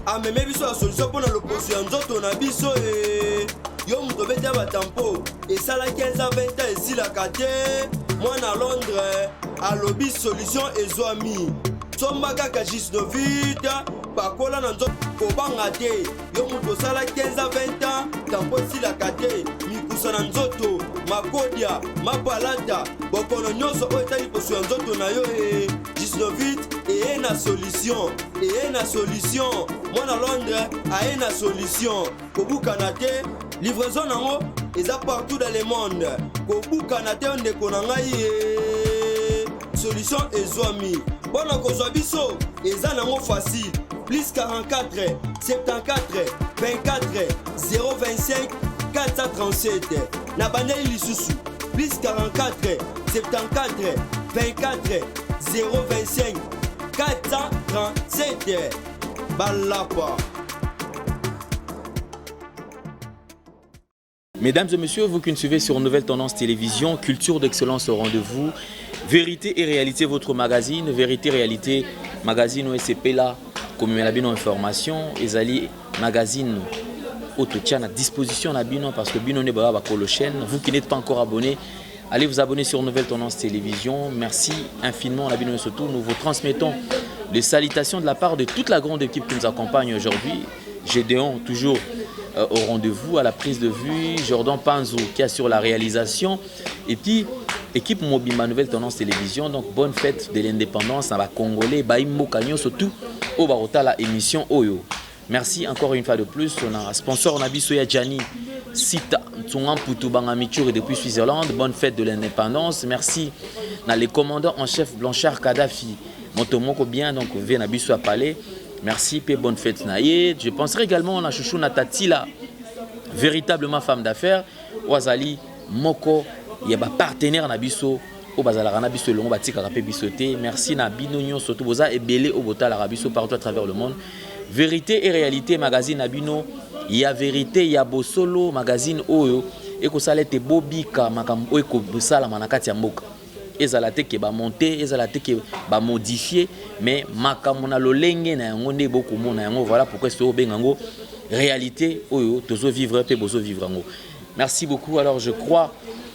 Ameme biso ya solution mpo na loposo ya nzoto na biso e. Yo moto obeta batampo esala 15 ans 20 ans esilaka te. Mwana Londres alobi solution ezwami. Somba kaka Gisnovit, pakola na nzoto, kobanga te. Yo moto osala 15 ans 20 ans tampo esilaka te. Mikusa na nzoto, makodia, mapalata, bokono nyonso oyo etali poso ya nzoto na yo e. Gisnovit eye na solution, eye na solution. Mwana Londres aye na solution. Kobukana te, livraison nango eza partout dans le monde. Kobukana te ndeko na ngai e. Solution ezwami. Mpo na kozwa biso eza nango facile. Plus 44 74 24 025 437. Na bandeli lisusu plus 44 74 24 025 437. Balapa. Mesdames et messieurs, vous qui nous suivez sur Nouvelle Tendance Télévision, Culture d'excellence au rendez-vous, Vérité et Réalité, votre magazine, Vérité et Réalité, magazine OSCP là, comme la bino information, ezali magazine oyo na disposition na bino parce que bino ne ba ba chaîne, vous qui n'êtes pas encore abonné, allez vous abonner sur Nouvelle Tendance Télévision. Merci infiniment la bino et surtout nous vous transmettons les salutations de la part de toute la grande équipe qui nous accompagne aujourd'hui. Gédéon toujours au rendez-vous, à la prise de vue, Jordan Panzo qui assure la réalisation, et puis équipe mobimba Nouvelle Tendance Télévision. Donc bonne fête de l'indépendance à la Congolais, Baimbo Kanyo, surtout au Barota la émission Oyo. Merci encore une fois de plus. On a sponsor Nabiso ya Gianni Sita Ntunga Mputu Bangamichuri depuis Switzerland. Bonne fête de l'indépendance. Merci na les commandants en chef Blanchard Kadhafi. Motomoko bien donc vient Nabiso à palais. Merci pe bonne fête na ye. Je penserai également na chouchou na Tatila, véritablement femme d'affaires. Wazali moko ya ba partenaire na biso oyo bazalaka na biso elongo batikaka mpe biso te. Merci na bino nyonso to boza ebele oyo botalaka biso partout à travers le monde. Vérité et Réalité magazine na bino ya vérité ya bosolo, magazine oyo ekosala ete bobika makambo oyo ekosalama na kati ya mboka. Ezala te ke bamonte, ezala te ke bamodifie, mais makambo na lolenge na yango nde bokomona yango. Voilà pourquoi est-ce obenga yango réalité oyo tozovivre mpe bozovivre yango. Merci beaucoup. Alors je crois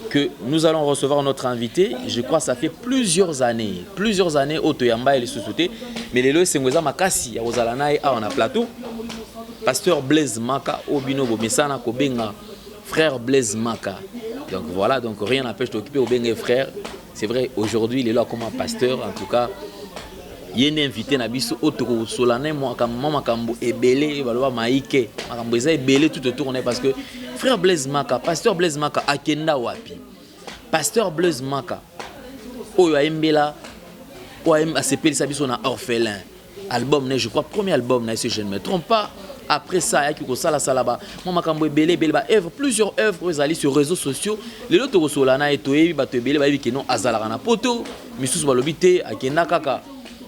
que nous allons recevoir notre invité. Je crois que ça fait plusieurs années oyo toyamba ye lisusu te. Mais lelo esengo eza makasi ya kozala na ye awa na plateau. Pasteur Blaise Maka, obino bomesana kobenga frère Blaise Maka. Donc voilà, donc rien n'empêche d'occuper obenga frère. C'est vrai, aujourd'hui, il est là comme un pasteur, en tout cas. Ye nde invité na biso oyo tokosola na ye mwa makambo ebele, baloba maike makambo eza ebele tout autour na ye, parce que frère Blaise Maka, pasteur Blaise Maka akenda wapi? Pasteur Blaise Maka oyo ayembela, oyo asepelisa biso na Orphelin album na, je crois premier album na, si je ne me trompe pas. Après ça ayaki kosalasala ba mwa makambo ebele ebele, ba œuvre, plusieurs œuvres oyo ezali sur réseaux sociaux. Lelo tokosola na ye. Toyebi bato ebele bayebi ke non, azalaka na poto, misusu balobi te, akenda kaka,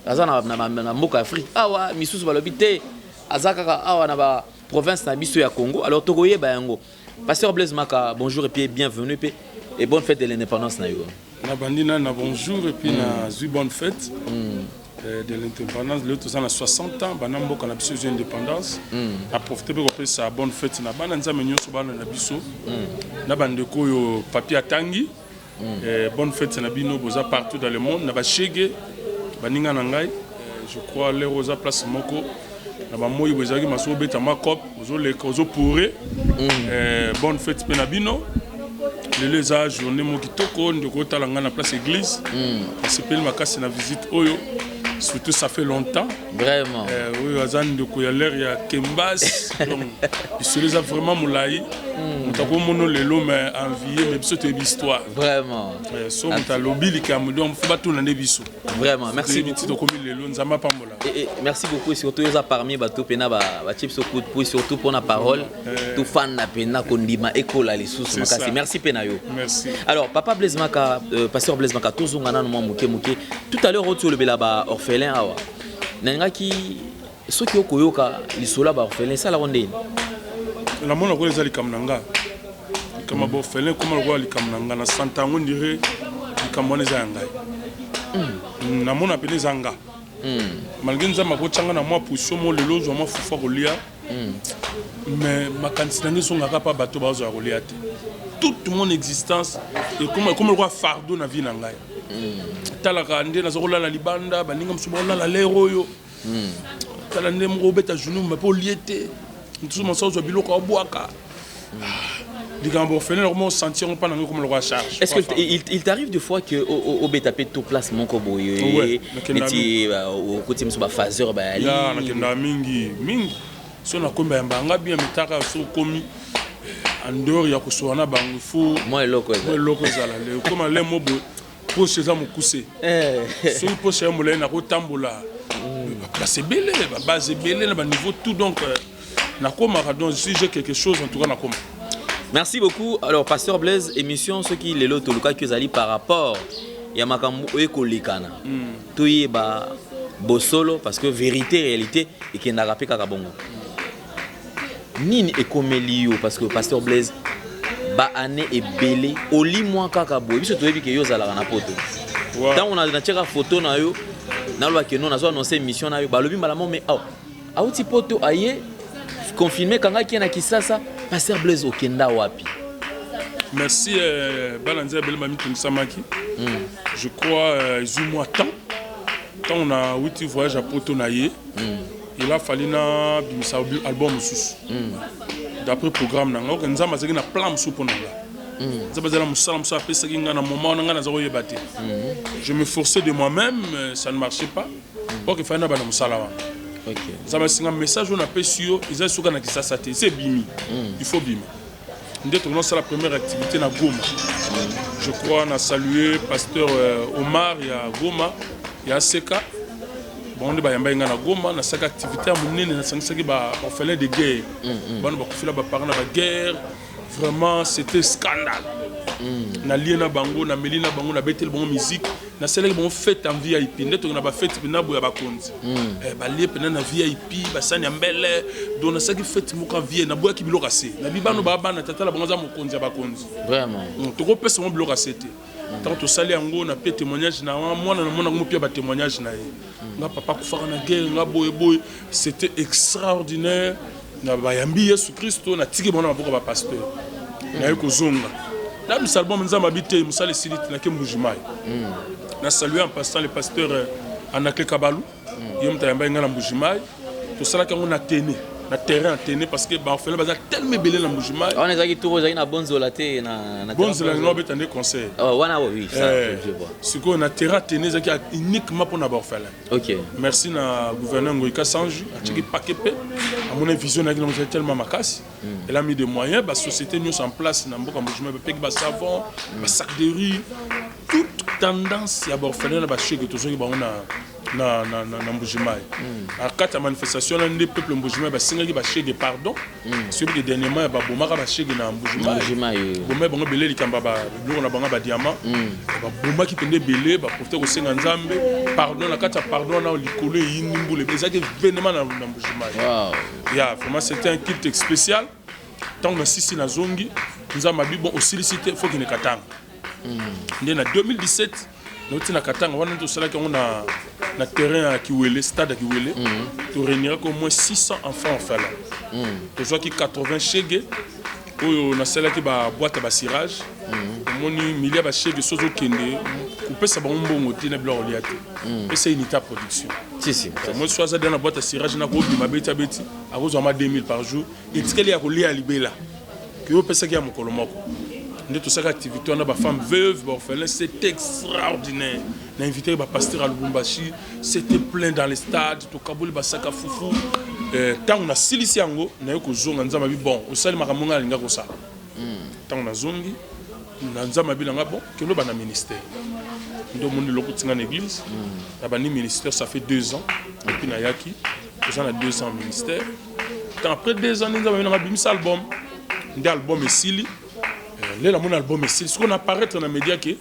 aza na mboka Afrique awa, misusu balobi te, aza kaka awa na ba province na biso ya Congo. Alors tokoyeba yango. Pasteur Blaise Maka, bonjour et puis bienvenue pe et bonne fête de l'indépendance na yo. Na bandi na bonjour et puis na zwi bonne fête de l'indépendance. Lelo toza na 60 ans bana mboka na biso ezwi indépendance. Na profite mpe kopesa bonne fête na bana Nzambe nyonso, bana na biso na bandeko oyo papier atangi. Bonne fête na bino boza partout dans le monde, na bashege baninga na ngai. Je crois lero oza place moko na bamoi boye ezalaki maso obeta makop ozoleka ozopoure. Bonne fête mpe na bino. Lelo eza journée moko kitoko. Ndeko otala ngai na place église, nasepeli makasi na visite oyo, surtout ça fait longtemps. Vraiment. Oyo aza ndeko ya l'heure ya Kembas, donc lisolo eza vraiment molai. Moto akomona lelo mais envie, mais biso toyebi histoire. Vraiment. So moto alobi likambo, donc faut batuna nde biso. Vraiment, merci. Beaucoup. Tokomi lelo, Nzambe apambola. Et merci beaucoup et surtout eza parmi bato pena ba chips au coup de pouce, surtout pour la parole tofanda pena kondima ekola lisusu makasi. Merci mpe na yo. Merci. Alors papa Blaise Maka, pasteur Blaise Maka, tozonga nano mwa moke moke. Tout à l'heure oti olobela ba orphelin awa, nalingaki soki okoyoka lisolo ya ba orphelin esalako ndeni. Namona lokola eza likambo na nga, likambo ya baorphelin ekoma lokola likambo na nga. Na santa yango ndire likambo wana eza ya ngai. Namona pene eza nga. Malgré Nzambe akotyanga na mwa position mo lelo, ozwa mwa fufu ya kolia, mais makanisi na ngai ezongaka mpa bato bazwa ya kolia te. Toute mon existence ekoma lokola fardeau na vie na ngai. Talaka nde naza kolala libanda, baninga mosusu bakolala lere oyo. Tala nde moko obeta genou mpe olie te, mosusu mosu ozwa biloko abwaka. Likambo orphelin nakoma osentir yango mpa na ngai, ekoma lokola charge. Est-ce que il t'arrive des fois que obeta pe to place moko boye, neti okoti mosu baphaseur bayali? Ya, nakendaka mingi mingi. So nakomi, bayamba yanga bien, metaka so okomi en dehors ya kosola na bango, faut mwa eloko. Eloko ezala ekoma le mo boye, poche eza mokuse. Soki poche ya molai, nakotambola baplace ebele, babase ebele na baniveau tout. Donc nakomaka, donc si j'ai quelque chose, en tout cas nakoma. Merci beaucoup. Alors, pasteur Blaise, émission soki lelo tolukaki ezali par rapport ya makambo oyo ekolekana, toyeba bosolo, parce que vérité réalité ekendaka mpe kaka bongo. Nini ekomeli yo? Parce que pasteur Blaise, baane ebele olimwa kaka boye. Biso toyebi ke yo ozalaka na Poto. Ntango natiaka foto na yo, nalobaki no nazo annonce émission na yo, balobi mbala mo me oh, auti Poto, aye confirme kangaki ye na Kisasa. Pasteur Blaise, okenda wapi? Merci. Bana nzela ebele bamitungisamaki. Je crois ezwi mwa temps. Ntango na wuti voyage ya Poto na ye, il a fallu na bimisa album mosusu d'après programme na ngai. Oke, Nzambe azalaki na plan mosusu mpo na nga. Nzambe azali na mosala mosusu apesaki ngai na moment wana, ngai naza koyeba te. Je me forçais de moi-même, ça ne marchait pas. Ok, fallait na bana mosala wana. Nzambe asinga message oyo napesi yo eza soka na Kisasa te, eza ebimi, il faut bima. Nde tokonosala première activité na Goma. Je crois na saluer pasteur Omar ya Goma ya Seka. Bango nde bayambaki ngai na Goma. Nasalaki activité ya monene, nasangisaki baorphelin de guerre, bana bakufela baparent na baguerre. Vraiment, c'était scandale. Nalie na bango, nameli na bango, nabeteli bango musique, nasalaki bango fête en VIP. Nde toke na bafête mpena boye ya bakonzi, balie mpena na VIP, basani ya mbele. Donc nasalaki fête moko en VIP, naboyaki biloko ase nabi bano baa bana tata na bango aza mokonzi ya bakonzi. Tokopesa bango biloko ase te. Ntango tosali yango, na pe témoignage na mwana na mwana ngo, mpe batémoignage na ye: nga papa akufaka na guerre, nga boye boye. C'était extraordinaire. Na bayambi Yesu Kristo, natiki bango na maboko ya bapasteur. Naye kozonga, nabimisa album. Nzambe abi te, mosala esili te. Nake Mbujimai, na salue en passant le pasteur Anake Kabalu. Ye moto ayambaki ngai na Mbujimai. Tosalaki yango na tene, na terrain ya tene, parce que baorphelin baza tellement ebele na Mbujimai. Wana ezalaki tour ezalaki na Bonzola te na Bonzola nga obeta nde concert. Oh, wana oui, ça je vois. Sikoyo na terrain tene ezalaki uniquement mpona baorphelin. Merci na gouverneur Ngoika Sanju, atiaki paquet mpe amoni vision nayaki nango ezali tellement makasi. Elle a mis des moyens, basociété nyonso en place na mboka Mbujimai bapeki basavon, basac de riz, toute tendance ya baorphelin na bashege. Tozongi bango na Mbujimai. Na kati ya manifestation wana nde peuple Mbujimai basengaki bashege pardon, soki ke dernièrement ya babomaka bashege na Mbujimai, bomai bango ebele, likambo ya biloko na bango ya badiamant, babomaki mpenza ebele. Baprofite kosenga Nzambe pardon. Na kati ya pardon wana, likolo eyindi, mbula ezalaki, événement na Mbujimai. Ya vraiment, c'était un culte spécial. Ntango nasisi, nazongi, Nzambe abi: bon, osilisi te, faut kende Katanga. Nde na 2017 nauti na Katanga wana, tosalaki yango na terrain ya Kiwele, stade ya Kiwele. Toréuniraki au moins 600 enfants orphelins. Tozwaki 80 shege oyo nasalaki baboîte ya bacirage. Omoni milia bashege, so ozokende kopesa bango mbongo te na biloko kolia te, pesa unité ya production. Si si. Moi so aza na boîte ya cirage, na kobima beti abeti, akozwa ma 2000 par jour, etikali ya kolia ya libela ke yo opesaki ya mokolo moko. Nde tosalaki activité wana, bafemme veuve, baorphelin. C'était extraordinaire. Na invité bapasteur ya Lubumbashi, c'était plein dans les stades. Tokaboli basaka fufu. Ntango nasilisi yango, naye kozonga, Nzambe abi: bon, osali makambo ngai nalinga kosala. Ntango nazongi na Nzambe abi nanga: bon, kende obanda ministère. Nde omoni eloko tinga na église, nabandi ministère, ça fait 2 ans et puis nayaki, toza na 2 ans ministère. Ntango après 2 ans nde Nzambe abi nanga: bimisa album. Nde album esili. Nde namoni album esili, sikoyo na apparaître na média ke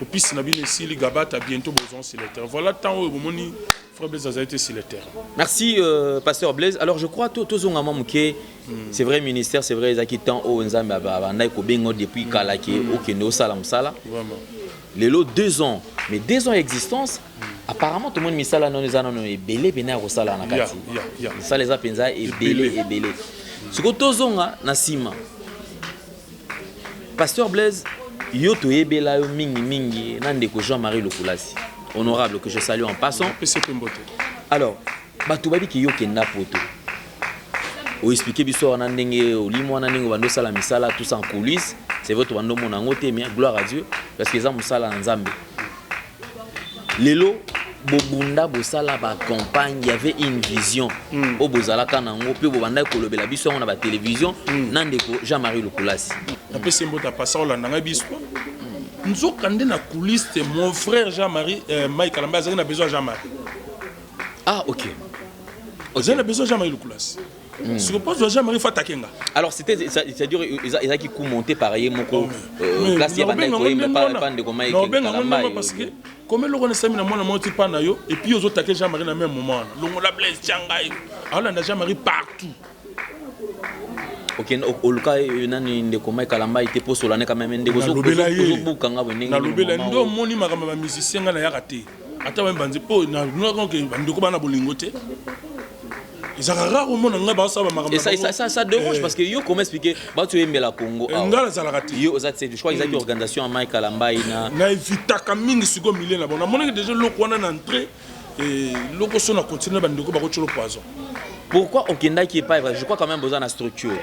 opisi na bino esili, gabata bientôt bozon sur le terrain. Voilà, temps oyo bomoni frère Blaise azali te sur le terrain. Merci, pasteur Blaise. Alors je crois to tozonga mwa moke. C'est vrai ministère, c'est vrai ezalaki temps oyo Nzambe abandaki kobenga depuis kala ke okende osala mosala. Vraiment. Lelo 2 ans, mais 2 ans existence, apparemment tomoni misala nano eza nano ebele pene ya kosala na kati. Misala eza mpenza ebele ebele. Sikoyo tozonga na nsima. Pasteur Blaise, yo toyebela yo mingimingi na ndeko Jean-Marie Lukulasi, honorable que je salue en passant. Apesi mpe mbote. Alors, bato babiki yo kenda poto, oexpliquer biso wana ndenge olimo wana, ndenge obandi osala misala, tout ça en coulisse. C'est vrai, tobandi omona yango te, mais gloire à Dieu, parce que eza mosala na Nzambe. Lelo bobunda, bosala bacampagne, y avait une vision oyo bozalaka nango mpe bobandaki kolobela biso yango na batélévision na ndeko Jean-Marie Lukulasi. Napesi mbote apasa olanda ngai biso. Nzoka nde na coulisse te, mon frère Jean-Marie, Mike Kalamba azalaki na besoin ya Jean-Marie. Ah, ok. Azalaki na besoin ya Jean-Marie Lukulasi. Siko mpo azwa Jean-Marie, faut atake nga. Alors c'était, c'est-à-dire ezalaki coup monté par ye moko, place ye bandaki koyemba pa ndeko Mike Naobenga ngo Kalamba. ndenge, parce que comme eloko wana esami na mwana moko ti mpa na yo, et puis ozotake Jean-Marie na même moment wana, longola Blaise, tia ngai, aolanda Jean-Marie partout. Okende oluka nani, ndeko Mike Kalamba te, mpo solane quand même, ndeko. Nalobela ye. Ozobukanga boye ndenge Nalobela. nini? Nde omoni makambo ya bamusicien, ngai nayaka te, ata bayemba nze mpo naoke bandeko bana bolingo te, ezalaka rare omona ngai baosala bamakambo. Et ça dérange, parce que yo, comment expliquer bato oyembela Congo awa? Ngai nazalaka te. Yo oza te, je crois ezalaki organisation ya Mike Kalamba na Na evitaka mingi. Sikoyo milie na bango, namonaki déjà eloko wana na entrée, eloko so na continue na bandeko bakotyolo poison. Pourquoi okendaki epai? Je crois quand même boza na structure.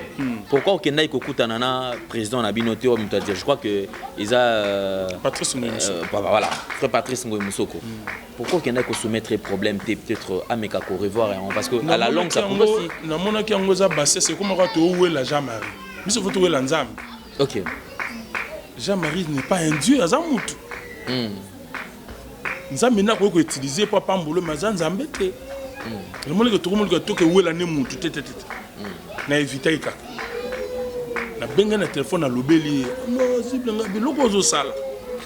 Pourquoi okendaki kokutana na président na bino te, oyo moto adia, je crois que eza Patrice Ngoyi Mosoko. Voilà, frère Patrice Ngoyi Mosoko. Pourquoi okendaki kosoumettre problème te, peut-être ameka korevoir yango, parce que à la longue ça pourrait aussi Namonaki yango eza bassesse, ekomaka toowela Jean-Marie, biso faut towela Nzambe. Jean-Marie n'est pas un dieu, aza mutu. Nzambe nde akoki koutiliser mpo apambolo, mais aza Nzambe te. Namonaki tokomolika tokewela nde mutu te te te te. Na evitaki kaka, nabengai na telefone, nalobeli ye zible biloko ozosala,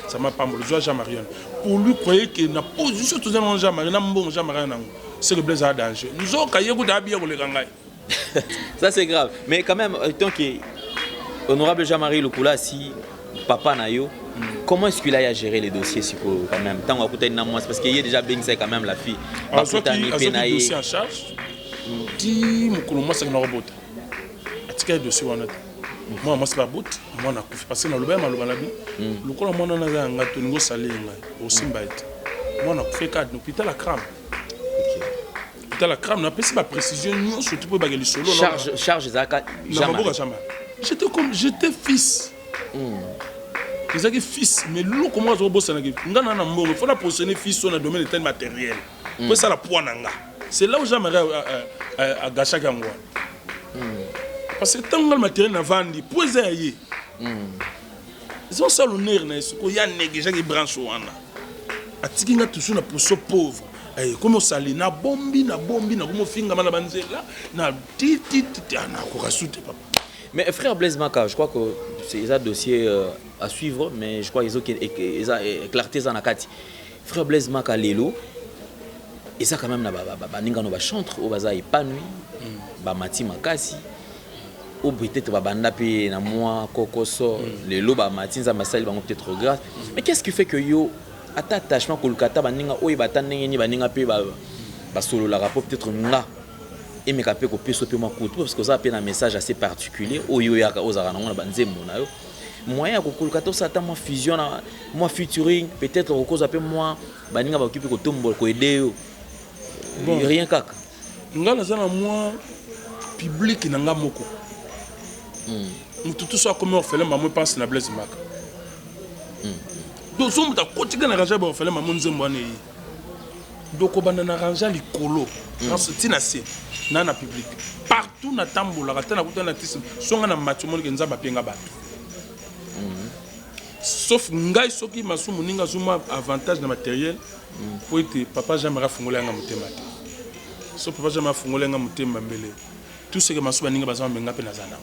ça m'a pambolo, zwa Jean-Marie wana. Pour lui croyait que na position toza nango, Jean-Marie na mbongo, Jean-Marie nango, c'est que Blaise a danger, nzoka ye kuta abiya koleka ngai. Ça, c'est grave, mais quand même, tant que honorable Jean-Marie Lukulasi, papa na yo, comment est-ce qu'il a géré les dossiers sikoyo quand même, ntango akutani na mwasi? Parce que ye déjà bengisaki quand même la fille, bakutani mpe na Azwaki ye. Dossier en charge ti mokolo mwasi akenda kobota, atikali dossier wana te. Mwana mwasi baboti, mwana akufi, parce que naloba ye maloba na bi lokola mwana wana aza ya ngai, tolingi osala ye ngai osimba ye te. Mwana akufi kaka na hôpital ya Crame. Hôpital ya Crame, napesi baprécision nyonso ti mpo ebake lisolo. Charge ezalaka Na maboko ya Jean-Marie. J'étais comme, j'étais fils, ezalaki fils, mais loko moko azokobosanaki nga na mbongo, faut na positionner fils oyo na domaine etali matériel po esala poids na nga. C'est là où Jean-Marie agachaki yango wana, parce que ntango nga na matériel navandi po eza ya ye, ezosala honneur na ye. Sikoyo ya négligeaki branche wana, atiki nga toujours na position pauvre. Komi osali, nabombi, nabombi, nakomi ofingama na banzela na tititi, nakoka su te, papa. Mais frère Blaise Maka, je crois que c'est un dossier à suivre, mais je crois qu'ils ont clarté ça na kati. Frère Blaise Maka, lelo eza quand même na baninga no bachantre oyo baza épanoui, bamati makasi, oyo peut-être babanda mpe na mwa kokoso, lelo bamati, Nzambe asali bango peut-être grâce. Mais qu'est-ce qui fait que yo ata attachement koluka ata baninga oyo bata ndenge nini, baninga mpe basololaka mpo peut-être nga emeka mpe kopesa mpe mwa kutu, parce que oza mpe na message assez particulier oyo oyaka ozalaka nango na banzembo na yo, moyen ya kokoluka tosala ata mwa fusion na mwa featuring, peut-être okozwa mpe mwa baninga bakoki mpe kotombola koaider yo? Bon. Rien kaka. Nga naza na mwa public na nga moko. Motu tu so akomi orphelin, mamo epense na Blaise Maka. Donc so moto akotika na range ya baorphelin, mamo nzembo wana eye. Donc kobanda na range ya likolo ntina se na public partout natambolaka, ata nakuta na artiste so nga na mati, omonike Nzambe apenga bato, sauf ngai. Soki masumu ninga azwi avantage na matériel, po ete papa Jean Marie afungoli yanga motema te. So papa Jean Marie afungoli yanga motema, mbele tout ce que masu baninga baza bamenga mpe naza nango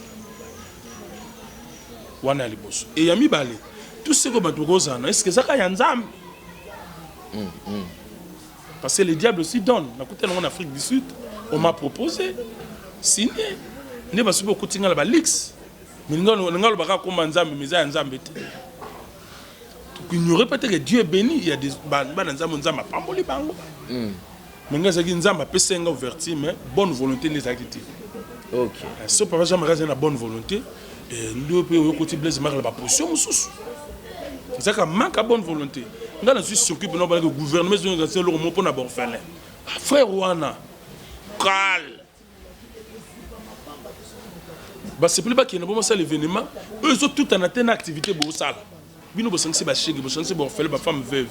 wana ya liboso. E ya mibale, tout ce que bato bakozala na, est-ce ezaka ya Nzambe? Parce que le diable aussi donne. Nakuta nango na Afrique du Sud, on m'a proposé signé nde basuki okuti nga na balix, mais nga alobaka komba Nzambe, mais eza ya Nzambe te. Ignorer peut-être que Dieu est béni, il y a des bana Nzambe, Nzambe apamboli bango. Mais nga ezalaki Nzambe apesa nga ouverture, mais bonne volonté nde ezalaki te. So papa Jean Marie azali na bonne volonté, nde mpe oyokoti Blaise Maka na baposition mosusu, ezalaka manque ya bonne volonté. Nga nazwi circuit mpena obalaki gouvernement ezongi eloko moko mpona baorphelin, frère wana kal basepeli bakende bo basala événement oyo ezotutana te na activité bosala. Bino bosangisi bashege, bosangisi baorphelin, bafemme veuve,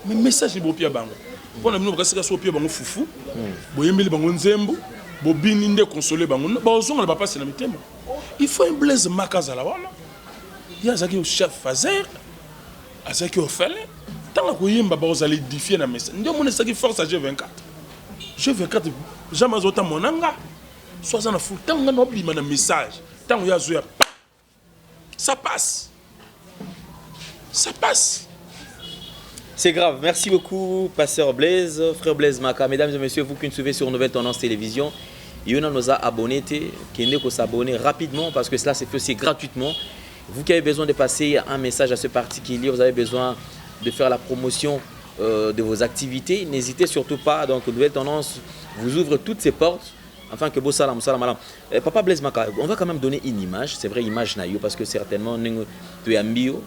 mais message ni bopia bango mpona bino bakasika so opia bango fufu, boyembeli bango nzembo, bobini nde console bango, bazonga na bapasi na mitema. Il faut un Blaise Maka azala wana. Ye azalaki chef fazer, azalaki orphelin. Ntango akoyemba, bakozala édifie na message. Nde omoni esaki force ya G24. G24, jamais azotambola na nga so aza na fu. Ntango nga naobima na message, ntango ye azoya pa, ça passe, ça passe. C'est grave. Merci beaucoup, Pasteur Blaise, frère Blaise Maka. Mesdames et messieurs, vous qui nous suivez sur Nouvelle Tendance Télévision, oyo nanu abonné, kende s'abonner rapidement parce que cela se fait aussi gratuitement. Vous qui avez besoin de passer un message à ce particulier, vous avez besoin de faire la promotion de vos activités, n'hésitez surtout pas. Donc, Nouvelle Tendance vous ouvre toutes ses portes afin que bosala mosala malamu. Papa Blaise Maka, on va quand même donner une image, c'est vrai, image na yo, parce que certainement, tu es ambio,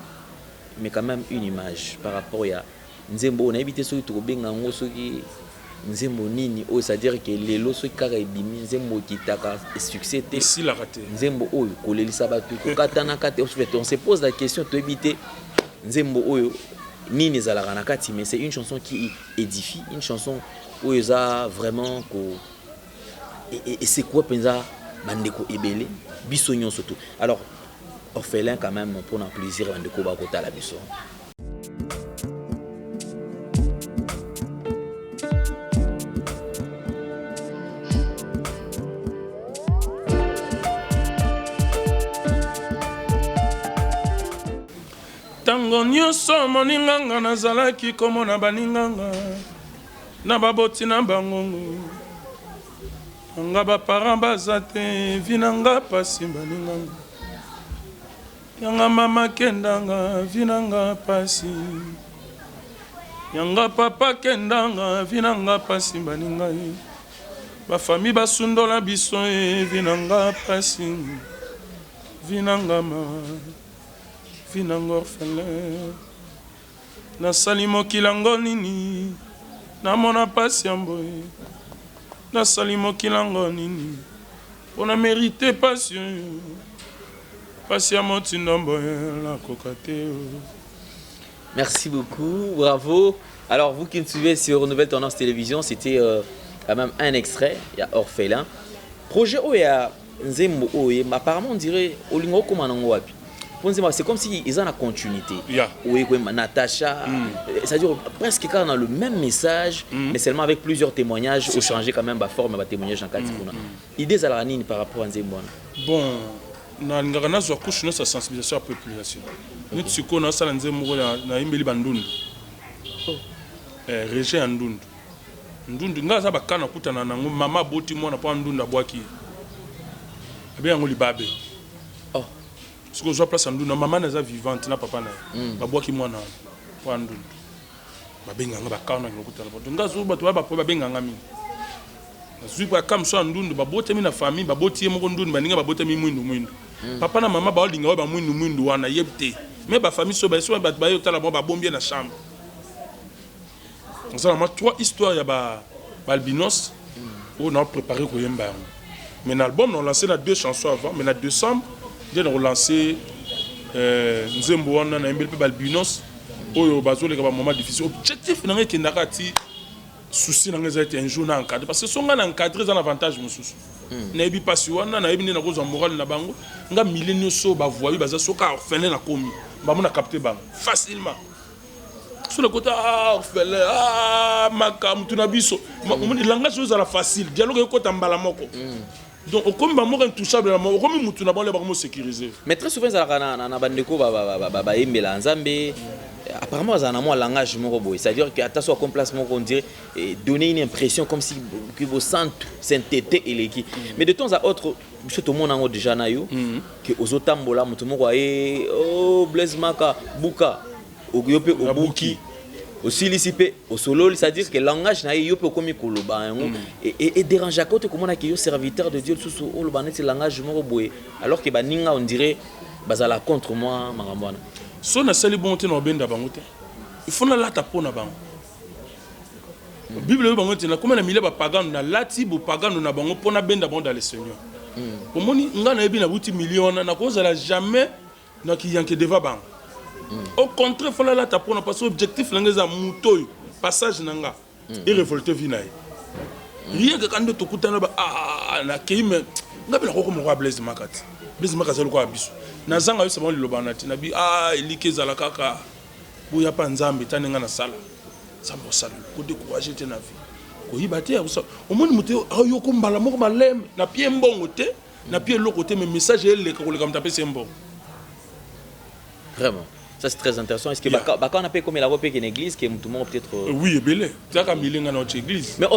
mais quand même une image par rapport à nzembo nayebi te soki tokobenga yango soki nzembo nini oyo, c'est-à-dire que lelo soki kaka ebimi, nzembo ekitaka succès te. Esilaka te. Nzembo oyo kolelisa bato, kokatanaka te. On se pose la question, toyebi te nzembo oyo nini ezalaka na kati, mais c'est une chanson qui édifie, une chanson oyo eza vraiment ko esekwa mpenza bandeko ebele, biso nyonso to. Alors, orphelin quand même, mpona plaisir bandeko bakotala biso. Ntango nyonso moninganga nazalaki komona baninganga na baboti na bangongo nga, baparent baza te, vie na nga pasi. Baninganga yanga mama kendanga, vie na nga pasi, yanga papa kendanga, vie na nga pasi. Baningai bafami basundola biso e, vie na nga pasi, vie na nga ma, vie na nga orphelin. Nasali mokili yango nini, namona pasi ya boye? Nasali mokili yango nini mpona mérite pasi oyo, pasi ya motindo boye nakoka te? Merci beaucoup, bravo. Alors, vous qui nous suivez sur Nouvelle Tendance Télévision, c'était quand même un extrait. Il y a Orphelin. Projet où il y a Nzembo oyo, apparemment on dirait olingo koma nango wapi? Pour Nzembo, c'est comme si ils ont la continuité. Oui, Natacha, c'est-à-dire presque quand on a le même message, mais seulement avec plusieurs témoignages, ou changer quand même la forme, ba témoignage en kati kuna. Idée za la nini par rapport à Nzembo wana? Bon, nalingaka nazwa couche nyonso ya sensibilisation ya population. Neti sikoyo nasala nzembo moko, nayembeli bandundu, région ya Ndundu. Ndundu, ngai aza baka nakutana nango, mama aboti mwana mpo ndundu abwaki ye, abe yango libabe. Soki ozwa place ya Ndundu, mama na eza vivante na papa na ye, babwaki mwana wana mpo ya ndundu. Babenganga baka wana okutana bato, ngai azo bato baya bapo babenganga mingi. Nazwi baka mosu ya Ndundu, babotami na famille, baboti ye moko ndundu, baninga babotami mwindu mwindu. Papa na mama baolinga oyo bamwindu mwindu wana yebi te, me bafamille so baye, bato baye otala bango, babombi ye na chambre. Osala mwa trois histoire ya baalbinos oyo na préparé koyemba yango, mais na album na lancé na deux chansons avant, mais na décembre nde na relancé nzembo wana nayembeli mpe baalbinos oyo bazoleka bamoment difficile. Objectif na ngai ekendaka ti souci na ngai eza ete un jour na encadré, parce que so ngai na encadré eza na avantage mosusu. Nayebi mpasi wana, nayebi nde nakozwa morale na bango. Nga mile nyonso bavoyu baza, soki orphelin nakomi bango, na capte bango facilement. So nakota, ah, orphelin, ah, makambo tuna biso. Omoni langage oyo ezala facile, dialogue ekota mbala moko. Donc okomi bamoko intouchable na moko, okomi mutu na bango, bakomi osécuriser. Mais très souvent ezalaka na bandeko bayembela Nzambe, apparemment bazala na mwa langage moko boye, c'est-à-dire que ata so akomi place moko, on dirait donner une impression comme si que bosantu, sainteté eleki. Mais de temps à autre, biso tomona yango déjà na yo ke ozotambola, moto moko aye: "Oh, Blaise Maka, buka." Yo mpe obuki, osilisi mpe osololi, c'est-à-dire que langage na ye, yo mpe okomi koloba yango. Edérangeaka yo te komona ke yo, serviteur de Dieu, lisusu oloba neti langage moko boye, alors que baninga, on dirait, bazala contre moi makambo wana? So nasali bongo te, na obenda bango te. Il faut nalata mpo na bango. Bible oyo bango te, nakómi na milieu bapagano, nalati bopagano na bango mpo nabenda bango dans le Seigneur. Omoni, ngai nayebi nabuti milieu wana, nakozala jamais nakiyanke devant bango. Au contraire, faut nalata mpona, parce que objectif na ngai eza moto oyo, passage na nga erévolte vie na ye. Rien kaka nde tokutana ba ah, nakei, me nga mpe nakoko moko ya Blaise Maka te. Blaise Maka aza lokola biso, nazanga yo sama liloba na te. Nabi ah, eliki ezala kaka boya mpa Nzambe. Ta ndenge nasala, Nzambe osala, kodécourage te na vie, koyiba te. Omoni moto ayoko mbala moko malembe, na pie mbongo te, na pie eloko te, mais message eleka koleka moto apesi ye mbongo. Vraiment, ça, c'est très intéressant. Est-ce que baka on a comme la robe une église qui est tout le monde peut-être Oui, ebele taka milenga na oti église. Mais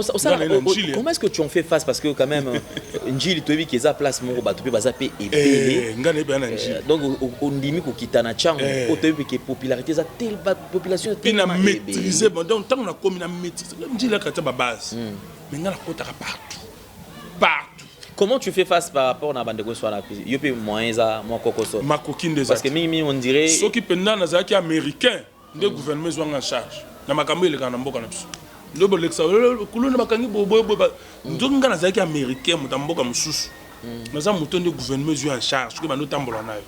comment est-ce que tu en fais face? Parce que quand même, Njili, toyebi ke eza place moko bato mpe baza mpe ebele. Nga nayebi na Njili. Donc ondimi kokita na ntango oyo toyebi ke popularité eza tel, population mpe na maîtrise. Bon, donc ntango nakomi na maîtrise Njili, akata babase, mais nga nakotaka partout, partout. Comment tu fais face par rapport na bandeko nyonso wana? Yo mpe moyen eza mwa kokoso. Makoki nde. Parce que mingi mingi, on dirait Soki mpenza nazalaki américain, nde gouvernement ezwanga en charge na makambo elekaka na mboka na biso, nde bolekisa kuluna, bakangi boboyeboye. Nzoki nga nazalaki américain, moto ya mboka mosusu, naza moto nde gouvernement ezwi en charge. Soki bando otambola na yo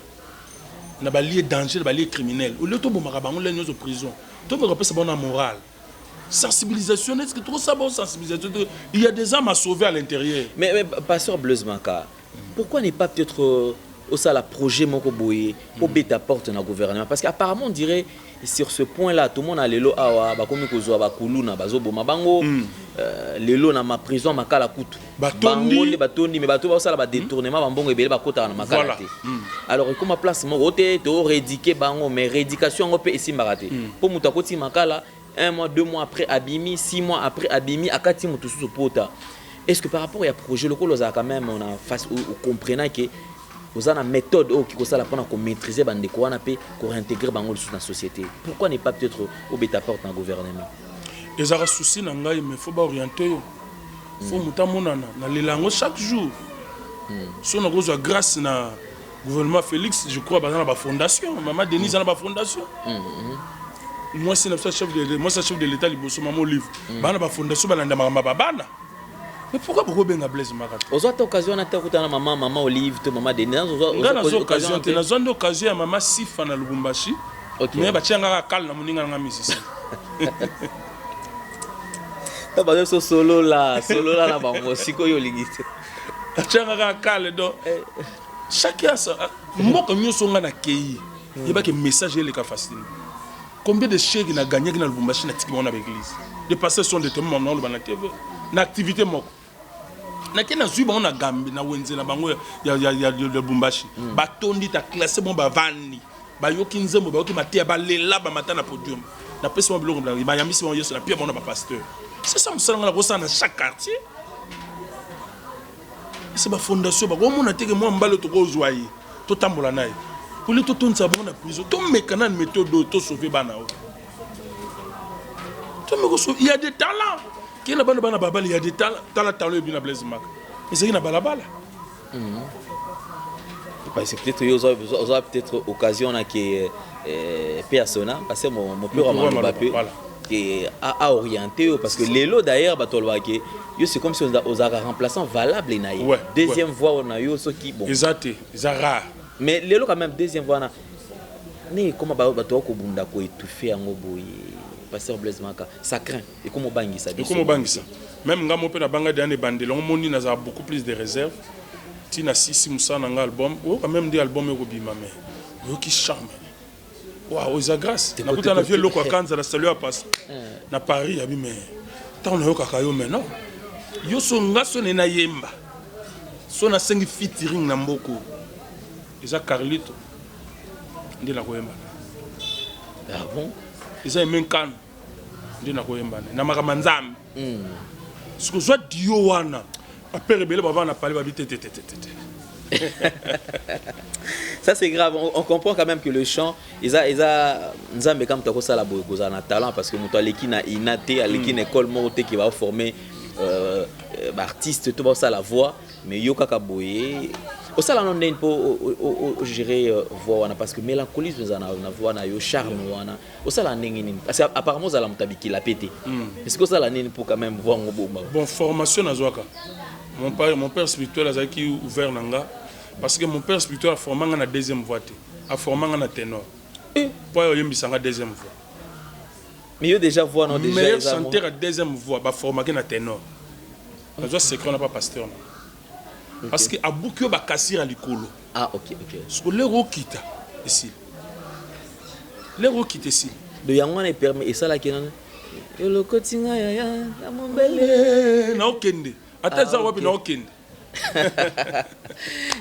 na balie danger, na balie criminel, olie tobomaka bango le nyonso prison, tomeka kopesa bango na morale, sensibilisation. Est-ce que trop ça, bon, sensibilisation, il y a des âmes à sauver à l'intérieur. Mais pasteur Blaise Maka, pourquoi ne pas peut-être osala projet moko boye, obeta porte na gouvernement? Parce qu'apparemment, on dirait, sur ce point là, tout le monde a lelo awa bakomi kozwa bakuluna, bazoboma bango. Lelo na ma prison Makala kutu Batondi. Bango nde batondi, mais bato basala badétournement, bambongo ebele, bakotaka na Makala te. Alors ekoma place moko te, torééduquer bango, mais rééducation yango mpe esimbaka te, mpo moto akoti Makala un mois, 2 mois après abimi, 6 mois après abimi, akati moto susu pota. Est ce que par rapport ya projet lokola ozala quand même na face, ocomprenant ke oza na méthode oyo okoki kosala mpona komaîtriser bandeko wana mpe koréintégrer bango lisusu na société, pourquoi ne pas peut-être obeta porte na gouvernement? Ezalaka souci na ngai, mais faut baoriente yo, faut moto amonana. Nalela yango chaque jour. So nakozwa grâce na gouvernement Félix, je crois baza na bafondation. Mama Denise aza na bafondation, mwasi na biso chef de, mwasi ya chef de l'État liboso, mama Olive, baa na bafondation, balanda makambo ya babana. Mais pourquoi bokobenga Blaise Maka te? Ozwa te occasion wana te, okutana na mama Olive to mama Denise? Nga nazwa occasion te. Nazwa nde occasion ya mama Sifa na Lubumbashi, mais batia nga kaka kale na moninga nanga musicien. To bazo so solola solola na bango sikoyo, olingi te. Batia nga kaka kale. Donc chaque asa mboka nyonso nga nakei, yebaki message eleka facilement. Combien de chèques na gagnaki na Lubumbashi, natiki bango na baéglise? Les pasteurs sont des témoins. Mama oloba na TV na activité moko nake, nazwi bango na gambe na wenze na bango ya Lubumbashi, batondi ta classe. Bango bavandi, bayoki nzembo, bayoki mateya, balela, bamata na podium, napesi bango biloko, bayambisi bango Yesu, napia bango na bapasteur. C'est ça mosala nga nakosala na chaque quartier. Ese bafondation bakomona teke mwa mbala tokozwa ye, totambola na ye, poli totondisa bango na prison. Tomeka nani méthode oyo, tosauve bana oyo, tomeka. Il y a des talents ke na bana babala, il y a des talents. Tala talent ebi na Blaise Maka, ezalaki na balabala. Parce que peut-être yo oza peut-être occasion na ke persona, parce que mon père maloba mpe ke a orienté yo, parce que lelo d'ailleurs bato balobaka ke yo, c'est comme si ozalaka remplaçant valable na ye, deuxième voix na yo soki bon. Eza te, eza rare. Mais lelo quand même, deuxième voix wana ndenge ekoma, bato bakobunda koétouffe yango boye. Pasteur Blaise Maka, ça craint, ekoma obangisa biso. Ekoma obangisa même nga mo mpe nabanga deya na ebandeli yango. Moni nazala beaucoup plus de réserve ntina sisi mosala na nga album. Oyoka même nde album ekobima, mais oyoki charme. Waw, eza grâce. Nakuta na vie eloko ya kanza na salu ya pasi na Paris yabi, mais ntango nayokaka yo, mais non, yo so nga so ne nayemba, so nasengi featuring na mboka oyo, eza Carlito nde nakoyemba. Ah bon? Eza Emenkano nde nakoyemba na makambo ya Nzambe. Soki ozwa dio wana, bapere ebele bavanda na pale, babi te te te te te. Ça, c'est grave. On comprend quand même que le chant, eza Nzambe kaka moto akosala boye, kozala na talent, parce que moto aleki na INA te, aleki na école moko te qui va former baartiste to baosala voix. Mais yo kaka boye osala no ndeni mpo ogérer voix wana, parce que mélancolisme eza na voix na yo, charme wana, osala ndenge nini? Parce que apparemment ozala moto abikila pe te. Est-ce que osala nini mpo quand même voix ngo bomba? Bon, formation nazwaka, mon père spirituel azalaki ouvert na nga, parce que mon père spirituel aforma nga na deuxième voix te, aforma nga na ténor po ayo oyembisa nga deuxième voix. Mais yo déjà voix non déjà Meilleur chanteur ya deuxième voix, baformaki na ténor. Nazwa secret na pa pasteur na, parce que abuki oyo bakasira ya likolo. Ah, ok. Soko lero okita, esili. Lero okita, esili. Donc yango wana epermet esalaki nana elokoti nga yaya na mombele. Naokende ata eza wapi, naokende.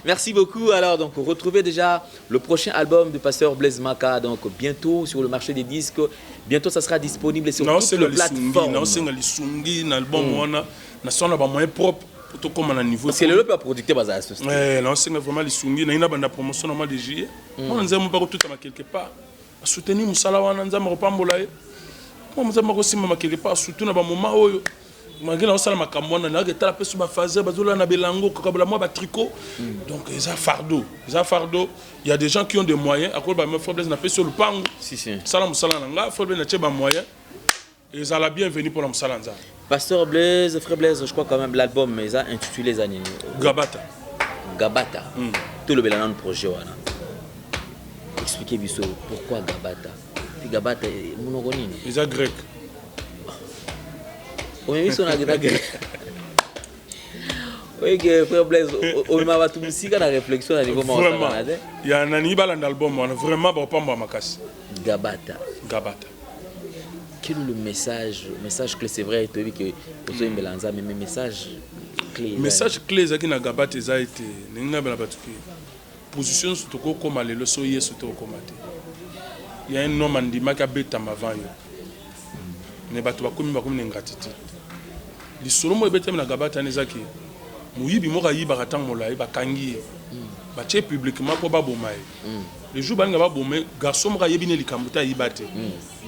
Merci beaucoup. Alors, donc, retrouvez déjà le prochain album de Pasteur Blaise Maka, donc bientôt sur le marché des disques. Bientôt, ça sera disponible sur toutes les plateformes. Naosenga lisungi na album wana, nasala bamoyen propre po tokóma na niveau. Parce que le producteur baza associé. Naosenga vraiment lisungi nayi na banda promotion na mois de juillet. Mwana Nzambe mpo akotutama quelque part, asoutenir mosala wana, Nzambe akopambola ye. Mwa Nzambe akosimbama quelque part, surtout na bamoma oyo malgré naosala makambo wana, nayaki etala mpe so baphase bazolala na belango, kokabola mwa batricot. Donc eza fardeau, eza fardeau. Il y a des gens qui ont des moyens, akoloba: "Frère Blaise, napesi yo lupangu." Si, si. Sala mosala na nga, frère Blaise, natie bamoyen, ezala bienvenu mpona mosala Nzambe. Pasteur Blaise, frère Blaise, je crois quand même l'album eza intitulé eza nini? Gabata. Gabata. Tolobela nanu projet wana. Expliquez biso pourquoi Gabata. Puis Gabata, monoko nini? Eza grec. Omemi biso na grec. Oyeke frère Blaise, omema bato mosika na réflexion na niveau. Vraiment ya naningi balanda album wana, vraiment bakopambola makasi. Gabata. Gabata. Quel est le message clé? C'est vrai, toyebi ke ozoyembela Nzambe, mais message clé? Message clé ezalaki na Gabata eza ete ndenge nabela bato ke position nyonso tokokóma lelo, so Yesu tokokóma te. Ya un homme andimaki abetama avant yo, mais bato bakomi na ingratitude. Lisolo moko ebetami na Gabata wana ezaki moyibi moko ayibaka ntango molai, bakangi ye, batie publiquement mpo baboma ye. Le jour balinga baboma ye, garçon moko ayebi ne likambo te, ayiba te,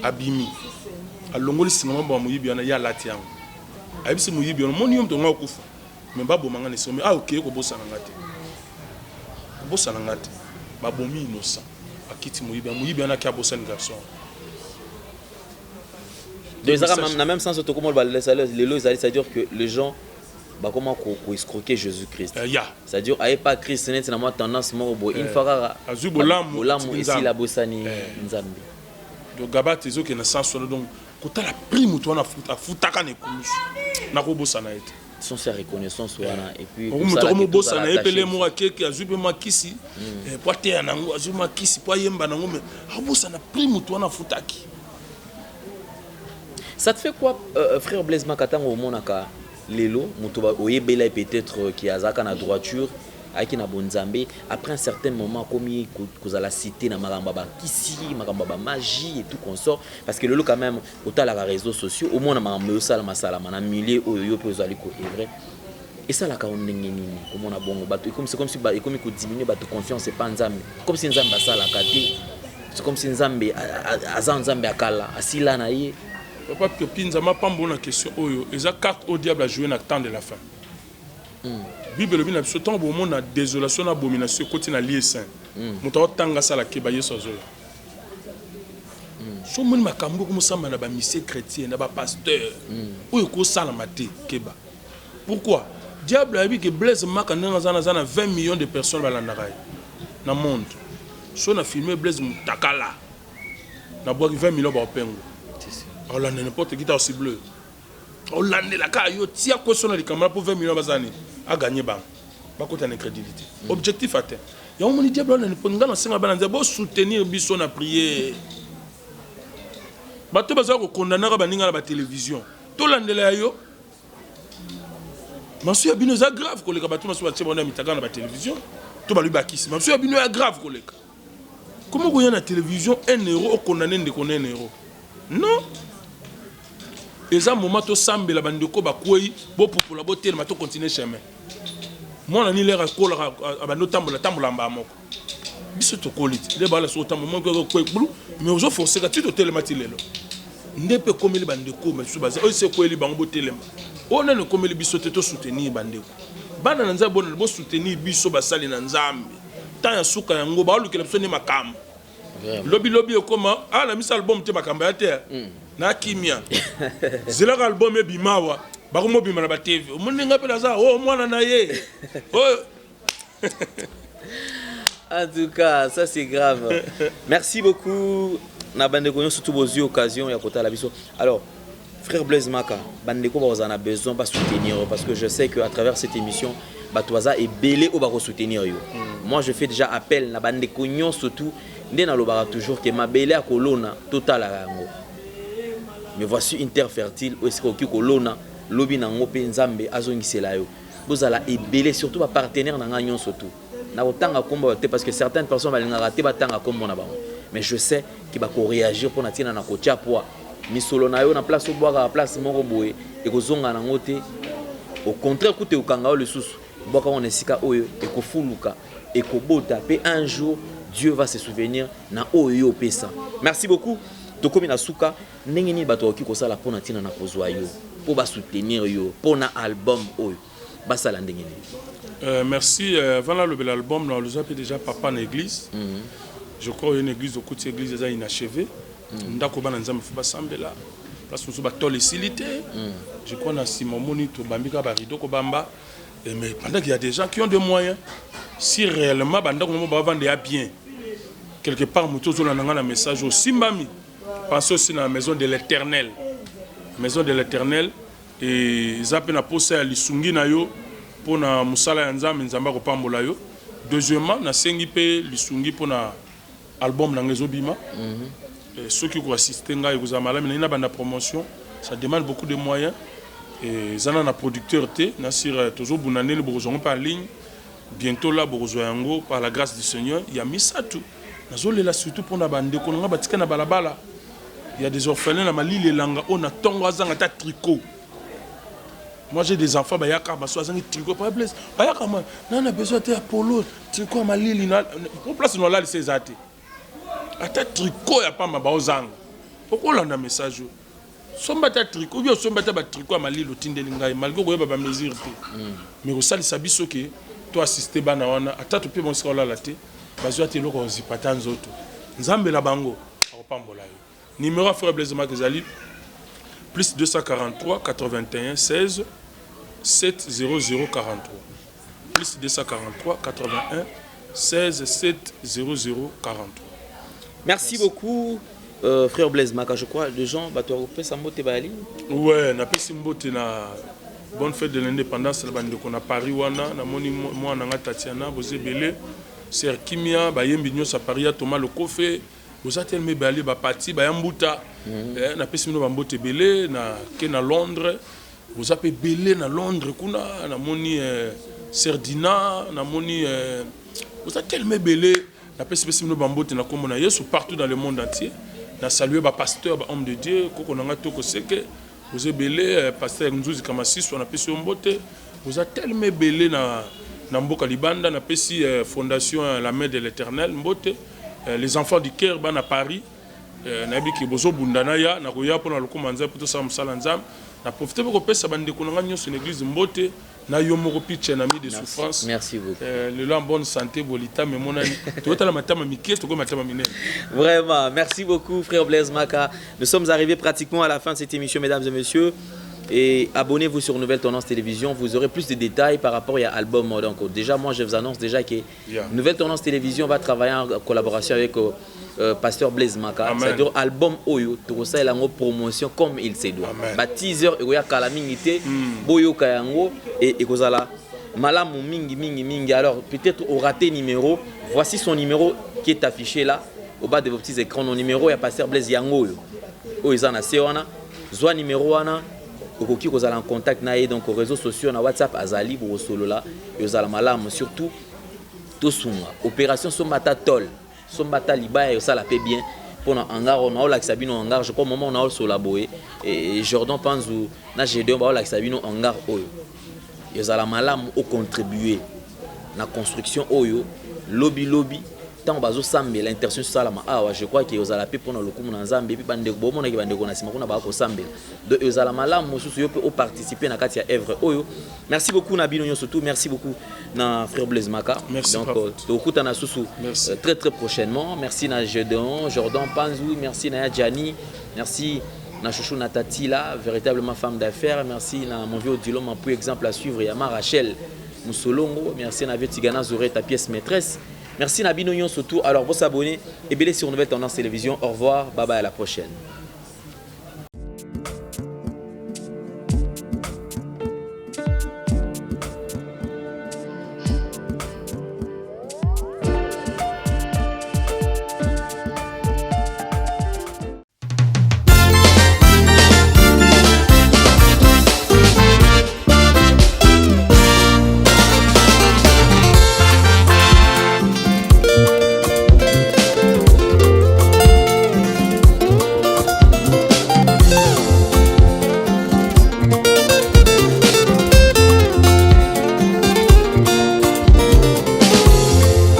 abimi, alongoli singa moko ya moyibi wana, ye alati yango, ayebisi moyibi wana: "Moni yo, moto nga okufa, me baboma nga na esomi, ah okeye kobosana nga te, kobosana nga te." Babomi innocent, akiti moyibi, moyibi wana aki abosani garçon. Donc ezaka na même sens tokoma lelo ezali, c'est-à-dire que les gens bakoma koescroquer Jésus Christ. Ya. C'est-à-dire aye pas Christ neti na mwa tendance moko boye, une fois kaka azwi bolamu, bolamu esili, abosani Nzambe. Donc Gabata ezokende na sens wana. Donc kotala prix moto wana afutaka na ekulusu, nakobosana ye te. Sens ya reconnaissance wana et puis moto akomobosana ye pele moko akeke, azwi mpe mwa kisi po ateya nango, azwi mwa kisi po ayemba nango, mais akobosana prix moto wana afutaki. Ça te fait quoi, frère Blaise Maka, ntango omonaka lelo moto oyebela ye peut-être ki azalaka na droiture, ayaki na bonzambe, après un certain moment akomi kozala cité na makambo ya bakisi, makambo ya bamagie et tout consort? Parce que lelo quand même otalaka réseaux sociaux, omona makambo ezosalama salama na milieu oyo yo mpe ozali koœuvrer. Esalaka yo ndenge nini komona bongo bato c'est comme si ekomi kodiminue bato confiance epa Nzambe, comme si Nzambe asalaka te, c'est comme si Nzambe aza Nzambe akala, asila na ye? Papa Pepi, Nzambe apambola na question oyo. Eza carte au diable ajoue na temps de la fin. Bible elobi na biso: ntango bomona désolation na abomination ekoti na lieu saint, moto aotanga asala keba, Yesu azoya. So omoni makambo ekomosamba na bamusiciens chrétien, na bapasteur, oyo ekosalama te, keba. Pourquoi? Diable ayebi ke Blaise Maka ndenge aza na 20 millions de personnes balandaka ye na monde. So na filme Blaise mutakala, nabwaki 20 millions, baopengo aolanda n'importe qui ta ocible, olandelaka yo, tia koso na likambo na mpo 20 millions baza nini, aganye bango, bakota na incrédulité, objectif atteint. Yango moni diable wana mpo nga nasenga bana Nzambe bosoutenir biso na prière. Bato baza kokondanaka baninga na batelevizio, tolandela ya yo masu ya bino eza grave koleka bato masu batie bango na mitaka na batelevizio to balobi bakisi. Masu ya bino ya grave koleka. Komo koya na télévision, 1 euro, okondane ndeko na 1 euro? Non, eza moment tosambela. Bandeko bakwei, bopupola, botelema, tocontinue chemin. Mwana ni lere akolaka abandi otambola tambola mbaa moko. Biso tokoli te nde bala soki otambola moko ekwe mais ozo forcer ka ti totelema ti lelo. Nde mpe ekomeli bandeko misusu baza oyo esi ekweli bango botelema. Oyo nanu ekomeli biso te to soutenir bandeko. Bana na Nzambe bonana bo soutenir biso basali na Nzambe. Temps ya suka yango baolukela biso nde makambo. Lobi lobi ekoma ah na misa album te makambo ya te. Na kimia. Zelaka album ebima awa bakomobima na ba TV. Omoni nga mpe naza oh mwana na ye. Oyo En tout cas, ça c'est grave. Merci beaucoup. Na bandeko nyonso surtout bozwi occasion ya kotala biso. Alors, frère Blaise Maka, bandeko baza na besoin ba soutenir parce que je sais que à travers cette émission bato baza ebele oyo bako soutenir yo. Moi je fais déjà appel na bandeko nyonso surtout nde nalobaka toujours que mabele ya kolona totalaka yango. Mais voici une terre fertile oyo esika okoki kolona lobi nango mpe Nzambe azongisela yo. Bozala ebele surtout ba partenaire na ngai nyonso tout. Nakotanga kombo te parce que certaines personnes balingaka te batanga kombo na bango. Mais je sais que bako réagir mpona ntina na kotia poids. Misolo na yo na place obwakaka place moko boye ekozonga nango te. Au contraire kutu ekokanga yo lisusu. Bwaka ngo na esika oyo ekofuluka, ekobota pe un jour Dieu va se souvenir na oyo yo opesa. Merci beaucoup. Tokomi na suka ndenge nini bato bakoki kosala mpona ntina na kozwa yo mpo basoutenir yo mpona album oyo basala ndenge nini? Merci. Avant nalobela album na oloza mpe déjà papa na église. Je crois oyo na église okuti église eza inachevé. Ndako bana Nzambe fo basambela place mosusu batole esili te. Je crois na nsima omoni tobambi kaka barideau kobamba. Mais pendant qu'il y a des gens qui ont des moyens, si réellement bandako mo bavanda ya bien quelque part, moto ozolanda nga na message osimbami, pensez aussi na la maison de l'Éternel. Maison de l'Éternel eza mpe na posa ya lisungi na yo mpona mosala ya Nzambe. Nzambe akopambola yo. Deuxièmement, nasengi mpe lisungi mpona album na ngai ezobima. Soki koassiste ngai ekozala malamu. Nayi na banda promotion, ça demande beaucoup de moyens. Eza na producteur te nasir tozobunda ndenge bokozwa yango mpe en ligne bientôt là, bokozwa yango par la grâce du Seigneur. Ya misato, nazolela surtout mpona bandeko na ngai batika na balabala. Ya des orphelins na malili elanga oyo na ntongo azanga ata tricot. Moi j'ai des enfants bayaka baso azangi tricot. Pa Blaise bayaka ma na besoin te ya polo, tricot ya malili na po place na olalisa eza te, ata tricot ya pamba baozanga. Okolanda message oyo, somba ata tricot obi osombi ata batricot ya malili otindeli ngai, malgré koyeba bamesure te, mais kosalisa biso ke to assiste bana wana, ata tope bango esika olala te, bazwi ata eloko ya kozipa ata nzoto. Nzambe na bango akopambola yo. Numéro ya frère Blaise Maka ezali plus 243 81 16 7 00 43, plus 243 81 16 7 00 43. Merci beaucoup, frère Blaise Maka. Je crois les gens bato bakopesa mbote bayali. Ouais, napesi mbote na bonne fête de l'indépendance na bandeko na Paris wana. Namoni mwana nga Tatiana, boza ebele, ser Kimia, bayembi nyonso ya Paris, ya Thomas Lokofe, boza telema ebele, bapati baya mbuta. Napesi bino bambote ebele. Na ke na Londres, boza mpe ebele na Londres kuna. Namoni ser Dina, namoni boza telema ebele. Napesi pesi bino bambote na nkombo na Yesu partout dans le monde entier. Na salue bapasteur, bahomme de Dieu, koko na nga toko seke, boza ebele, pasteur Nzuzi Kamasiswa, napesi yo mbote. Boza telema ebele na mboka libanda. Napesi fondation La Main de l'Éternel mbote, les Enfants du Cœur, bana Paris. Nayebi ke bozobunda na ya nakoya mpona lokoma Nzambe mpo tosala mosala Nzambe. Na profite mpe kopesa bandeko na ngai nyonso na église mbote, na yo moko Piche na mi de souffrance. Merci beaucoup. Lelo en bonne santé, bolitama emonani, tokotala matama mike, tokoyi matama minene. Vraiment, merci beaucoup, frère Blaise Maka. Nous sommes arrivés pratiquement à la fin de cette émission, mesdames et messieurs. Et abonnez-vous sur Nouvelle Tendance Télévision, vous aurez plus de détails par rapport à l'album. Donc déjà, moi je vous annonce déjà que Nouvelle Tendance Télévision va travailler en collaboration avec Pasteur Blaise Maka. C'est-à-dire album oyo, tokosalela yango promotion comme il se doit. Amen. Ba teaser ekoya kala mingi te, boyoka yango et ekozala malamu mingi mingi mingi. Alors peut-être au raté numéro, voici son numéro qui est affiché là au bas de vos petits écrans. Nos numéros ya Pasteur Blaise yango oyo. Oyo eza na se wana, zwa numéro wana, okoki kozala en contact na ye donc aux réseaux sociaux, na WhatsApp azali, bokosolola, ezala malamu. Surtout tosunga opération somba ata tôle, somba ata libaya, osala pe bien mpona hangar oyo naolakisa bino. Hangar, je crois moment naosola boye et Jordan Panzu na Gédéon baolakisa bino hangar oyo. Ezala malamu ocontribue. Na construction oyo lobi lobi ntango bazosambela, intercession esalama awa. Je crois ke ozala mpe mpona lokumu na Nzambe, mpe bandeko bomonaki, bandeko na nsima kuna bakosambela. Donc ezala malamu mosusu yo mpe oparticipe na kati ya œuvre oyo. Merci beaucoup na bino nyonso tout. Merci beaucoup na frère Blaise Maka. Merci. Donc tokutana susu très très prochainement. Merci na Jedon Jordan Panzu, merci na ya Gianni, merci na Chouchou na Tatila, véritablement femme d'affaires. Merci na mon vieux Odilon Mampou, exemple à suivre, Yama Rachel Musolongo. Merci na vieux Tigana Zouré, ta pièce maîtresse. Merci na bino nyonso surtout. Alors vous s'abonner et belé sur Nouvelle Tendance Télévision. Au revoir, bye bye, à la prochaine.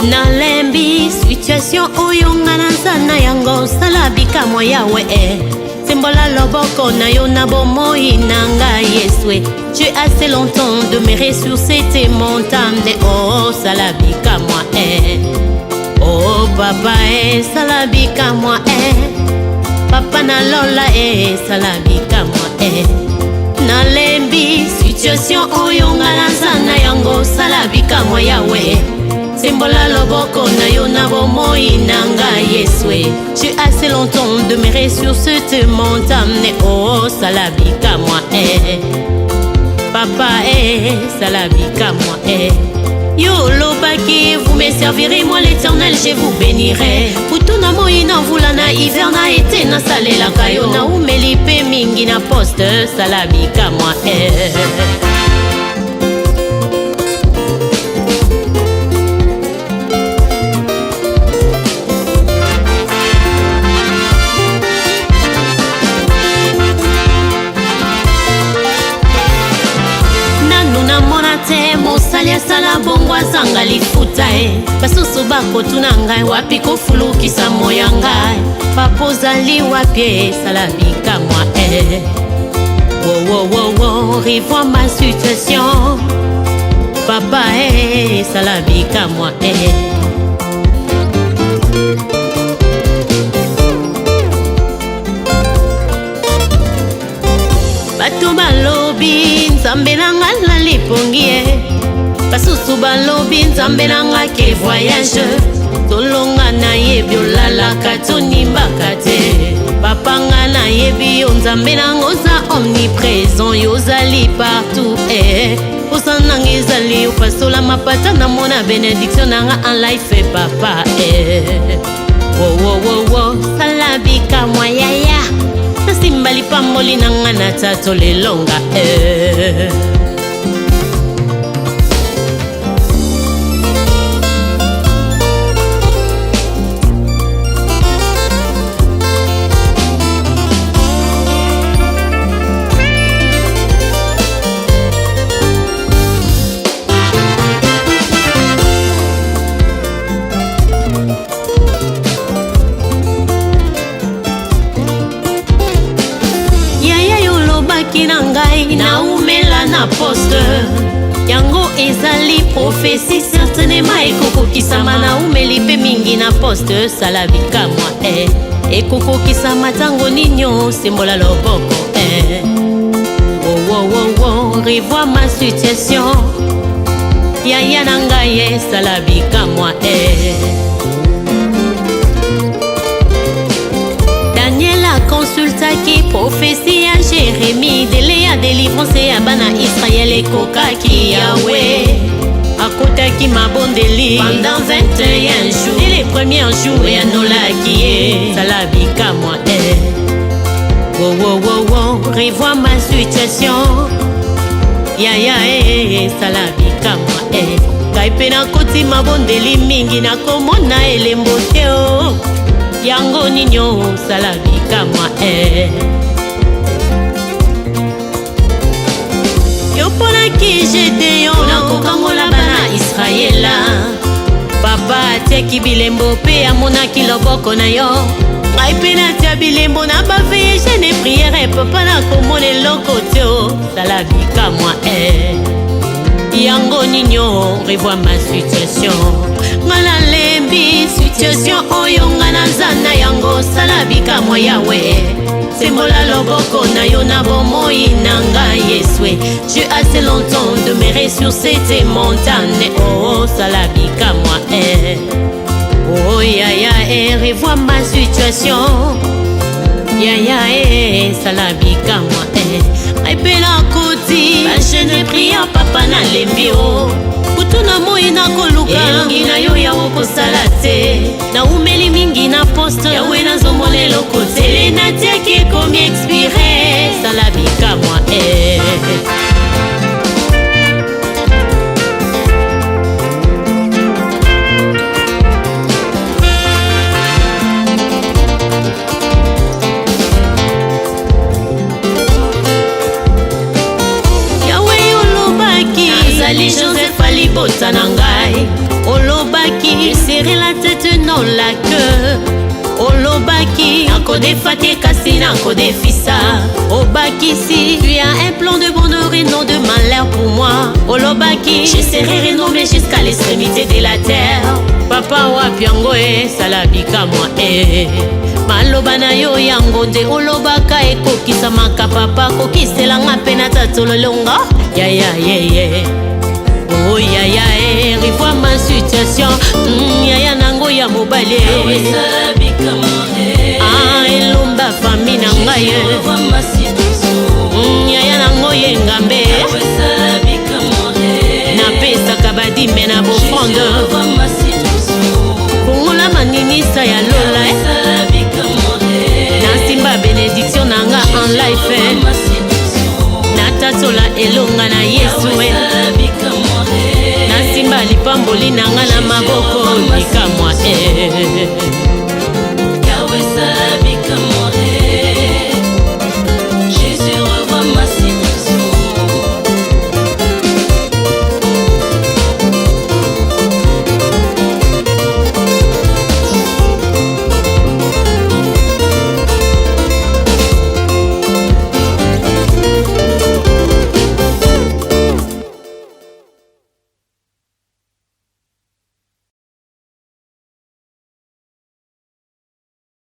Nalembi situation oyo nga naza na yango. Sala bikamwa, Yawe e, sembola loboko na yo na bomoi na ngai, Yesu. J'ai assez longtemps demeuré sur cette montagne. Oh, sala bikamwa e, oh papa e, sala bikamwa e, papa na lola e, sala bikamwa e. Nalembi situation oyo nga naza na yango. Sala bikamwa, Yawe, sembola loboko na yo na bomoi na ngai, Yesu. J'ai assez longtemps demeuré sur cette montagne. Oh, sala bikamwa e, papa e, sala bikamwa e. Yo olobaki: "Vous me servirez, moi l'Éternel je vous bénirai." Butu na moi, na mvula, na hiver, na été, nasalelaka yo. Naumeli mpe mingi na poste. Sala bikamwa e. Nanu namona te mosali asala bongo azanga lifuta e. Basusu bakotuna ngai wapi kofulukisa moya ngai. Papa, ozali wapi? Esala bikamwa e. Wowowowo, revois ma situation, papa e, esala bikamwa e. Bato balobi Nzambe na nga na lipongi ye. Basusu balobi Nzambe na nga ke voyage. Tolonga, nayebi olalaka, tonimbaka te. Papa, nga nayebi yo, Nzambe nanga, oza omniprésent, yo ozali partout eh. Posa nanga ezali opasola mapata, namona bénédiction nanga en life, papa eh. Wowowowo, sala bikamwa yaya, nasimba lipamboli na nga na tato lelonga eh. Yaya, yo olobaki na ngai naumela na poste. Yango ezali prophétie, certainement ekokokisama. Naumeli mpe mingi na poste. Sala bikamwa e, ekokokisama ntango nini? Osembola loboko e. Wowowowo, revois ma situation, yaya na ngai, esala bikamwa e. Daniel akonsultaki prophétie ya Jérémie. Délai ya délivrance ya bana Israele ekokaki. Yawe akotaki mabondeli pendant 21 jours et les premiers jours eyanolaki ye. Sala bikamwa e. Wowowowo, revois ma situation, yaya e, sala bikamwa e. Ngai mpe nakoti mabondeli mingi, nakomona elembo te o. Yango nini? Osala bikamwa e. Yo mponaki Gedeon nakokangola bana. na Israela. Papa atiaki bilembo mpe amonaki loboko na yo. Ngai mpe natia bilembo na baveye jeune priere, papa nakomona eloko te o. Sala bikamwa e yango nini o, revoir ma situation. Nga nalembi situation oyo nga naza na yango. Sala bikamwa Yawe, sembola loboko na yo na bomoi na ngai Yesu. J'ai assez longtemps demeuré sur cette montagne. Oh, sala bikamwa eh. Oh yaya eh, revoir ma situation. Yaya eh, sala bikamwa eh. Ngai mpe nakoti bajeûne prière, papa nalembi o. Butu na moi nakoluka elongi na yo Yawe, kosala te. Naumeli mingi na poste Yawe, nazomona eloko te. Natiaki ekomi expiré. Sala bikamwa eh. Yawe, olobaki nazali Joseph alibota na ngai. Olobaki serai la tête, non la queue. Olobaki nakodefa te kasi nakodefisa. Obakisi tu as un plan de bonheur et non de malheur pour moi. Olobaki je serai renommé jusqu'à l'extrémité de la terre. Papa, wapi yango esala bikamwa e. Maloba na yo yango nde olobaka ekokisamaka. Papa, kokiselanga mpe na tatololonga yaya yeye. Oh yaya e, revoir ma situation. Yaya nango ya mobali. Ah, elomba famille na ngai. Yaya nango ye ngambe napesaka badîme na baoffrande. Fongola maninisa ya lola, nasimba bénédiction na nga en life, natatola elonga na Yesu, nasimba lipamboli na nga na maboko. Likamwa e.